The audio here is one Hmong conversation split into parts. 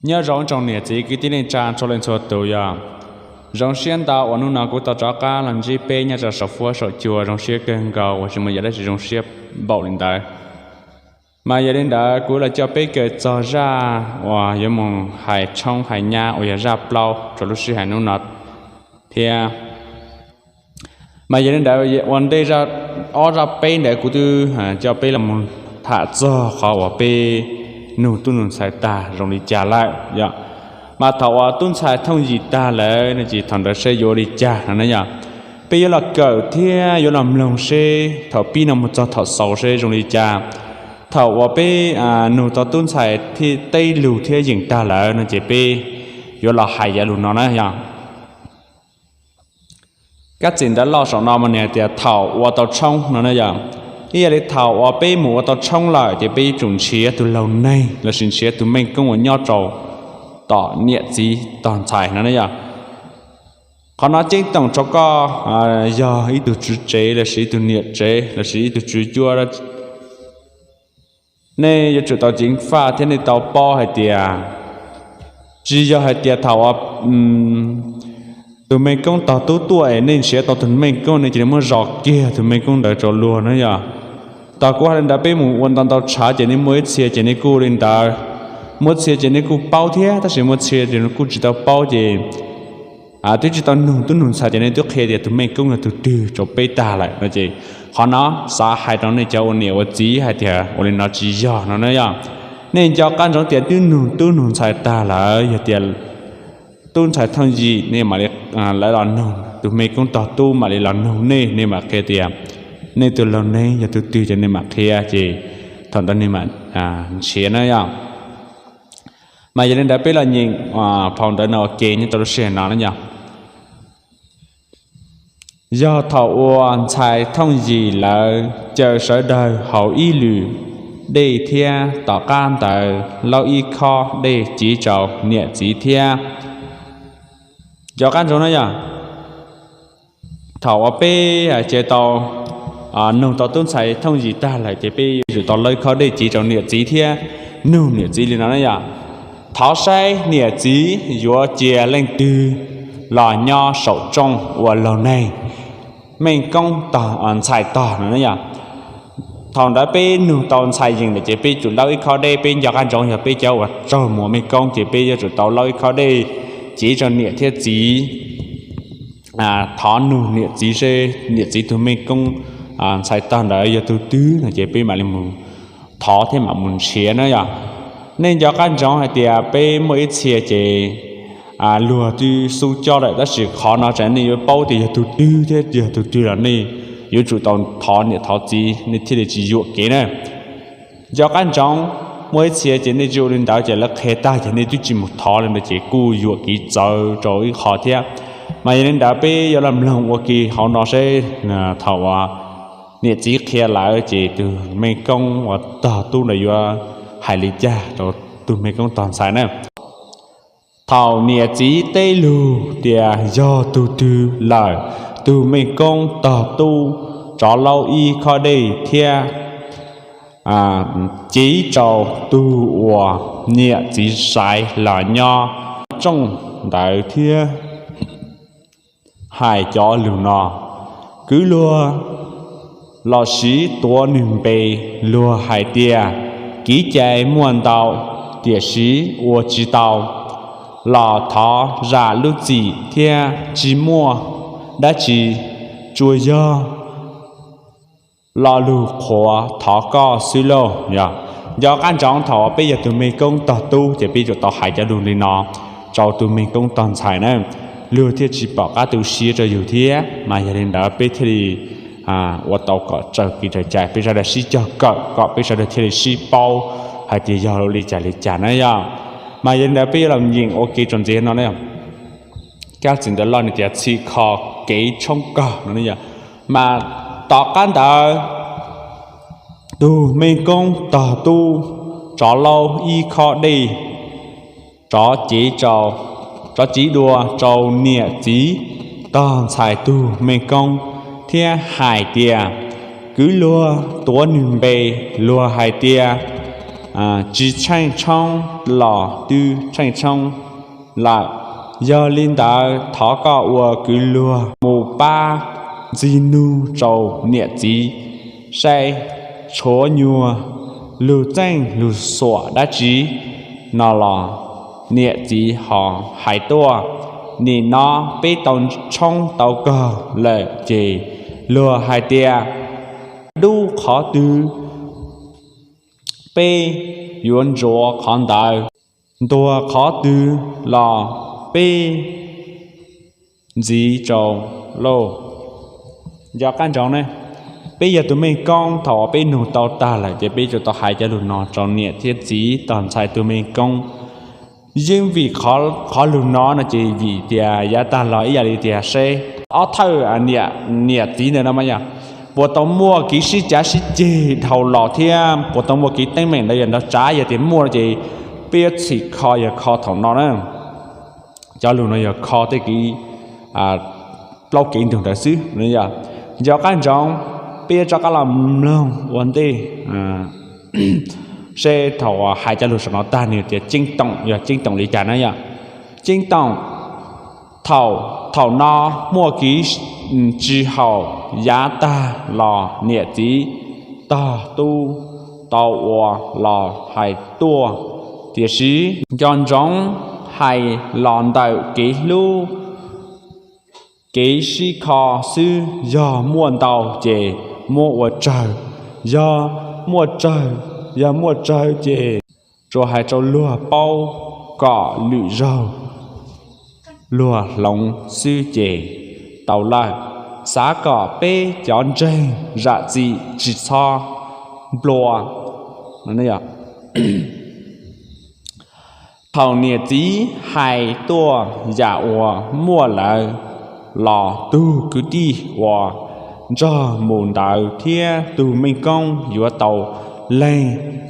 Nyob zoo tsoom niam txiv kwv tij neej tsa txhua leej txhua tus yog. Zoo siab ntau uas hnub no kuv tau rov qab los ntsib peb nyob rau saum fuab saum cua, zoo siab kawg nkaus uas tsis muaj yam dab tsi zoo siab npaum li ntawd. Mas yog li ntawd kuv los coj peb kawm txog zaj uas yuav mus hais tshoob hais nyab uas yog zaj plaub rau lub sij hawm hnub no thiab. Mas yog li ntawd ua ntej ob zaj peb ntawd kuv twb coj peb los mus tham txog qhov uas peb nug tub nug ntxhais tag zoo li cas lawm yog. Mas thaum uas tub ntxhais thooj yim tag lawm no ces thaum ntawd seb yuav ua li cas no na yog. Peb yuav los kawm thiab yuav los mloog seb thaum pib no mus txog thaum xaus seb zoo li cas. Thaum uas peb nug tau tub ntxhais teb lus thiab yeem tag lawm no ces peb yuav los hais yav lus no na yog. Kab txim ntawv loj saum no mas nws hais tias thaum ua tau tshoob no na yog. Ib yam li thaum uas peb mus ua tau tshoob lawm ces peb yuav tsum nrhiav tus laug neeg lossis nrhiav tus mej koob uas nyob rau tom niam txiv tog ntxhais no na yog. Qhov no ceeb toom rau koj yog ib tug tswv tsev lossis ib tug niam tsev lossis ib tug tswv cuab nej yuav tsum tau ceev faj thiab nej tau paub hais tias tsis yog hais tias thaum tus mej koob tog tub tuaj es nej nrhiav tau tus mej koob ne ces nej muab zos kiag tus mej koob ntawd rau luag na yog. Tog kuv hais li ntawd peb mus ua ntau ntau tshav ces nej muaj ib txhia ces nej kuj li ntawd, muaj ib txhia ces nej kuj paub thiab tab sis muaj txhia ces kuj tsis tau paub ces twb tsis tau nug tub nug ntxhais ces nej twb qhia tias tus mej koob yog tus twg rau peb tag lawm no ces qhov no xav hais rau nej cov ua niam ua txiv hais tias ua li no tsis yog no na yog. Nej nco qab ntsoov tias twb nug tub nug ntxhais tag lawm yog tias tub ntxhais thooj yim nej mam li, lawv los nug tus mej koob tog tub mam li los nug nej, nej mam qhia tias nej tus laug neeg yog tus twg ces nej mam qhia ces thaum ntawd nej mam nrhiav na yog. Mas yog li ntawd peb los nyeem phau ntawv no ua ke nyob rau lub sij hawm no na yog. Yog thaum uas ntxhais thooj yim lawv caw sawv daws haus ib lwm dej thiab tom qab ntawd laub ib khob dej civ rau niam txiv thiab. Nco qab ntsoov na yog, thaum uas peb hais tias tau nug tau tub ntxhais thooj yim tag lawm ces peb yuav tsum tau laub ib khob dej civ rau niam txiv thiab nug niam txiv li no na yog, thov saib niam txiv yuav cia leej twg los nyob saum rooj ua laug neeg mej koob tog, ntxhais tog no na yog. Thaum ntawd peb nug tau ntxhais yeem lawm ces peb tsum laub ib khob dej, peb nco qab ntsoov yog peb cov uas raug mus ua mej koob ces peb yuav tsum tau laub ib khob dej civ rau niam thiab txiv, thov nug niam txiv seb niam txiv tus mej koob ntxhais tog ntawd yog tus twg no ces peb mam li mus thov thiab mam mus nrhiav na yog. Nej nco qab ntsoov hais tias peb muaj ib txhia ces luag twb xub coj lawm tab sis qhov no tsam nej yuav paub tias yog tus twg thiab yog tus twg los nej yuav tsum tau thov niam thov txiv nej thiaj li tsis yuam kev na. Nco qab ntsoov, muaj ib txhia ces nej tsis ua li ntawd ces lawv qhia tag ces nej twb tsis mus thov li ntawd ces kuj yuam kev txawv rau ib qho thiab. Mas yog li ntawd peb yuav los mloog ua ke hauv no seb thaum uas niam txiv qhia lawm ces tus mej koob uas tog tub ntawd yuav hais li cas rau tus mej koob tog ntxhais na. Thaum niam txiv teb lug tias yog tug twg lawm, tus mej koob tog tub rov laub ib khob dej thiab civ rau tug uas niam txiv xaiv los nyob rooj ntawd thiab hais cov lug no: Kwv luag, los sis tuav nwg npe, luag hais tias kev cai muaj ntau, tiam sis ua tsis tau, los thov zam lub txim thiab tsis muaj dab tsi, tsuas yog lo lug qhuav thov koj xwb lauj. Yog, nco qab ntsoov thaum peb yog tus mej koob tog tub ces peb yuav tau hais cov lug li no rau tus mej koob tog ntxhais na, luag thiaj tsis pom qab tu siab rau yug thiab. Mas yog li ntawd peb thiaj li ua tau kom raws kev raws cai, peb sawv daws sib cog kawm kom peb sawv daws thiaj li sib paub hais tias yog li cas li cas na yog. Mas yog li ntawd peb yuav los nyeem ua ke txuas ntxiv no na. Kab txim ntawv loj nws tias txhim kho kev tshoob kawg no na yog. Mas tom qab ntawd tug mej koob tog tub rov laub ib khob dej, rov cev rau, rov cev dua rau niam txiv tog ntxhais tug mej koob thiab hais tias kwv luag tuav nwg npe, luag hais tias tsis tsheej tshoob los twb tsheej tshoob lawm. Yog li ntawd thov koj ua kwv luag mus pab ntxig nug rau niam txiv saib tshuav nyuag lug txeej lug xuam dab tsi no los niam txiv ho hais tuaj. Nim no peb tau tshoob tau kawg lawm ces luag hais tias dub qhov twg peb yuav ntsuav qhov ntawd, ntuag qhov twg los peb ntxiv rau lauj. Nco qab ntsoov ne, peb yog tus mej koob, thaum uas peb nug tau tag lawm ces peb tsuas tau hais cov lug no rau niam thiab txiv tog ntxhais tus mej koob. Yeej vim qhov lug no no ces vim tias yav tag los ib yam li tias seb ob thawj niam txiv ntawd no mas yog puas tau muaj kev sib cav sib ceg dhau los thiab puas tau muaj kev teeb meem ntawd yog nrog tsav. Yog tias muaj no ces peb yuav txhim kho yog kho thaum no na. Cov lug no yog kho tej kev plaub kev ntug ntawd xwb. Yog nco qab ntsoov, peb yuav rov qab los mloog ua ntej seb thaum uas hais cov lug saum no tag nws tias ceeb toom yog ceeb toom li cas na yog. Ceeb toom, thaum no muaj kev tsis haum yav tag los niam txiv tog tub tau ua los hais tuaj, tiam sis nco ntsoov hais los ntawm kev hlub kev sib kho xwb. Yog muaj ntau ces muab ua tsawg, yog muaj tsawg, yog muaj tsawg ces tsuas hais rau luag paub kom lwm zaug luag hloov xwb ces tau lawm. Xav kom peb cov ntseeg zam txim tsis txhob nplua. Thaum niam txiv hais tuaj yam uas muaj lawm los tug kwv tij uas nrog mus ntawd thiab tus mej koob yuav tau leeg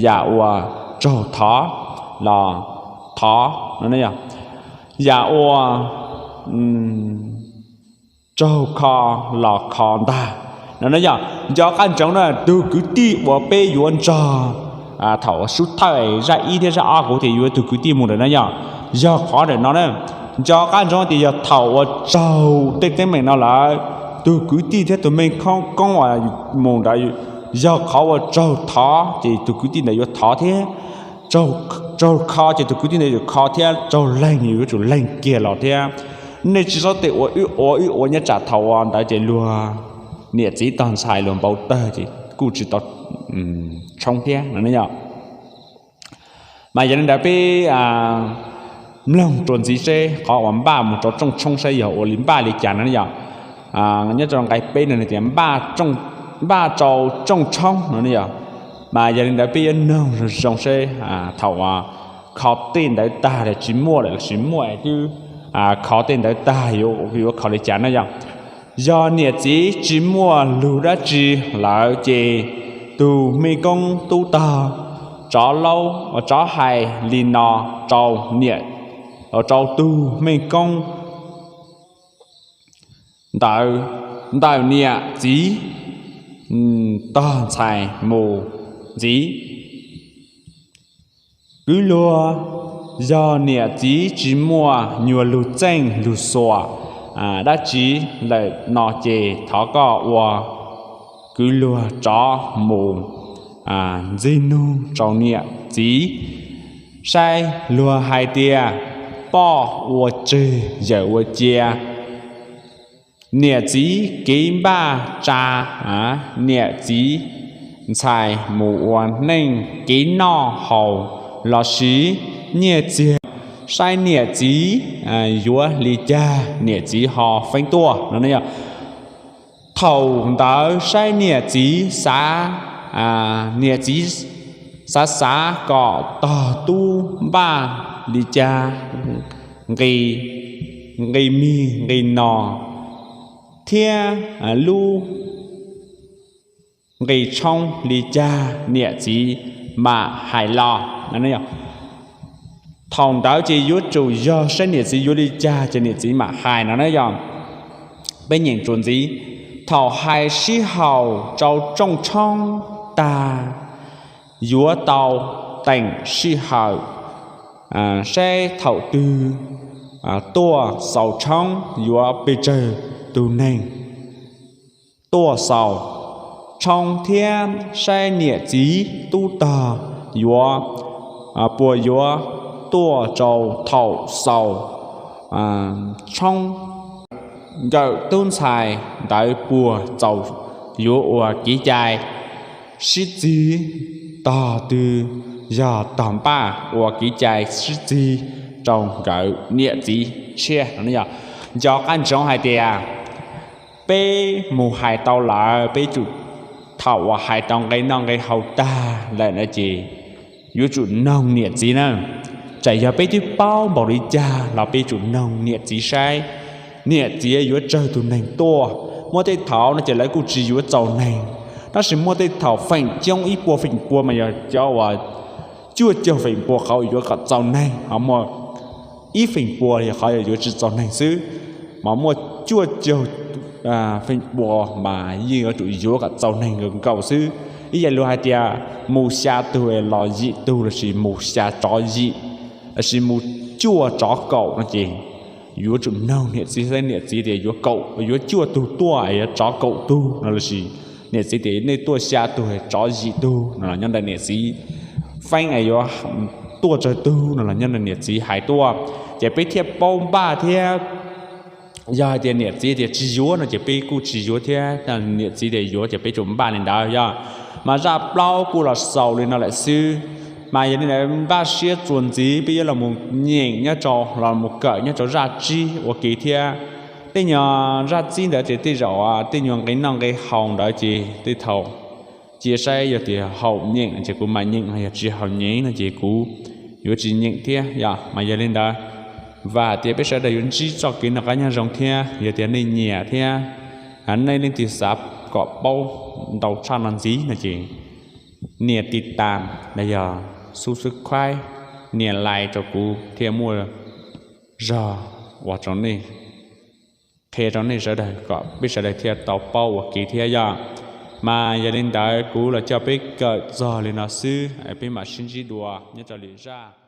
yam uas raug thov los thov, yam uas raug kho los kho ntag no. Yog nco qab ntsoov na, tug kwv tij uas peb yuav nrog thaum sub thawj zaj ib thiab zaj ob kuv tias yuav tug kwv tij mus ntawm na yog, yog qhov ntawm no na. Nco qab ntsoov tias yog thaum uas raug tej teeb meem no lawm, tug kwv tij thiab tus mej koob uas mus ntawd yog qhov uas raug thov ces tug kwv tij ntawd yuav thov thiab, raug kho ces tug kwv tij ntawd yuav kho thiab, raug leeg yuav tsum leeg kiag los thiab. Nej tsis txhob tes ua wb ua wb ua nyob tsam thaum uas ntawd ces luag niam txiv tog ntxhais luag npau tawg ces kuj tsis tau tshoob thiab no yog. Mas yog li ntawd peb mloog rua ntxiv seb qhov uas npaj mus rau rooj tshoob saib yog ua li npaj li cas no yog. Nyob rau nqe peb no tias npaj rau rooj tshoob no yog. Mas yog li ntawd peb yuav noog zoo zoo seb thaum uas kho tej ntawd tag los tsis muaj lawm lossis muaj twb kho tej ntawd tag yuav kho li cas no yog. Yog niam txiv tsis muaj lug dab tsi lawm ces tug mej koob tub tog rov laub, rov hais li no rau niam, rau tug mej koob ntawd, ntawm niam txiv tog ntxhais mus ntxiv. Kwv luag, yog niam txiv tsis muaj nyuag lug txeej lug xuam dab tsi lawm no ces thov koj ua kwv luag rov mus ntxig nug rau niam txiv saib luag hais tias poj ua tseg yawm ua cia, niam txiv kev npaj tsa, niam txiv ntxhais mus ua neej kev noj haus lossis nyiaj txiag, saib niam txiv yuav li cas niam txiv ho feeb tuaj no yog. Thaum ntawd saib niam txiv xav, niam txiv xav xav kom tog tub npaj li cas, nqi, nqi mig nqi no thiab lub nqi tshoob li cas niam txiv mam hais los. Thaum ntawd ces yuav tsum yog saib niam txiv yuav li cas ces niam txiv mam hais no na yog. Peb nyeem tsuas ntxiv, thaum hais sib haum rau rooj tshoob tag yuav tau teem sij hawm saib thaum twg tuaj xaus tshoob yuav pes tsawg tus neeg tuaj xaus tshoob thiab saib niam txiv tub tog yuav puas yuav tuaj rau thaum xaus tshoob. Nkawm tub ntxhais ntawd puas txaus yuav ua kev cai sib txig, tog twg yog tog npaj ua kev cai sib txig rau nkawd niam txiv tshiab. Nco qab ntsoov hais tias peb mus hais tau lawm, peb tsum, thaum uas hais tau nqe noj nqe haus tag lawm na ces yuav tsum noog niam txiv na. Txawm yog peb twb paub npaum li cas los peb tsum noog niam txiv saib niam txiv yuav tsawg tus neeg tuaj. Muaj tej thaum no ces lawv kuj tsis yuav txaus neeg, tab sis muaj tej thaum feem coob ib puas feem pua mas yog cov uas cuaj caug feem pua qhov yuav kom txaus neeg, ho muaj ib feem pua yog qhov yuav tsis txaus neeg xwb. Mas muaj cuaj caug feem pua mas yeej yuav tsum yuav kom txaus neeg nkaus xwb. Ib yam li hais tias mus xya tug los yim tug lossis mus xya tsov yim lossis mus cuaj tsov kaum no ces yuav tsum noog niam txiv saib niam txiv tias yuav kaum, yuav cuaj tug tuaj yuav tsov kaum tug no lossis niam txiv tias nej tuaj xya tug tsov yim tug no los nyob ntawm niam txiv feeb es yuav tuaj tsawg tug no los nyob ntawm niam txiv hais tuaj, ces peb thiaj paub npaj thiab. Yog hais tias niam txiv tias tsis yuav no ces peb kuj tsis yuav thiab, niam txiv tias yuav ces peb tsum npaj li ntawd yog. Mas zaj plaub kuj los xaus li no lawm xwb. Mas yog li ntawd npaj siab txuas ntxiv peb yuav los mus nyeem nyob rau, los mus kawm nyob rau zaj tsib ua ke thiab. Tej nyuag zaj tsib ntawd ces tej zaum tej nyuag nqe noj nqe haus ntawd ces tej thaum cia saib yog tias haum nyeem ces kuv mam nyeem, yog tsis haum nyeem no ces kuv yuav tsis nyeem thiab yom. Mas yog li ntawd, vam tias peb sawv daws yuav ntsib txoj kev noj qab nyob zoo thiab yog tias nej nyiam thiab nej leej twg xav kom paub ntau tshaj no ntxiv no ces nias tiv tam los yog subscribe, nias like rau kuv thiaj muaj zog ua rau nej, qhia rau nej sawv daws kom peb sawv daws thiaj tau paub ua ke thiab yom. Mas yog li ntawd kuv los coj peb kawm txog li no xwb, peb mam sib ntsib dua nyob rau lwm zaj.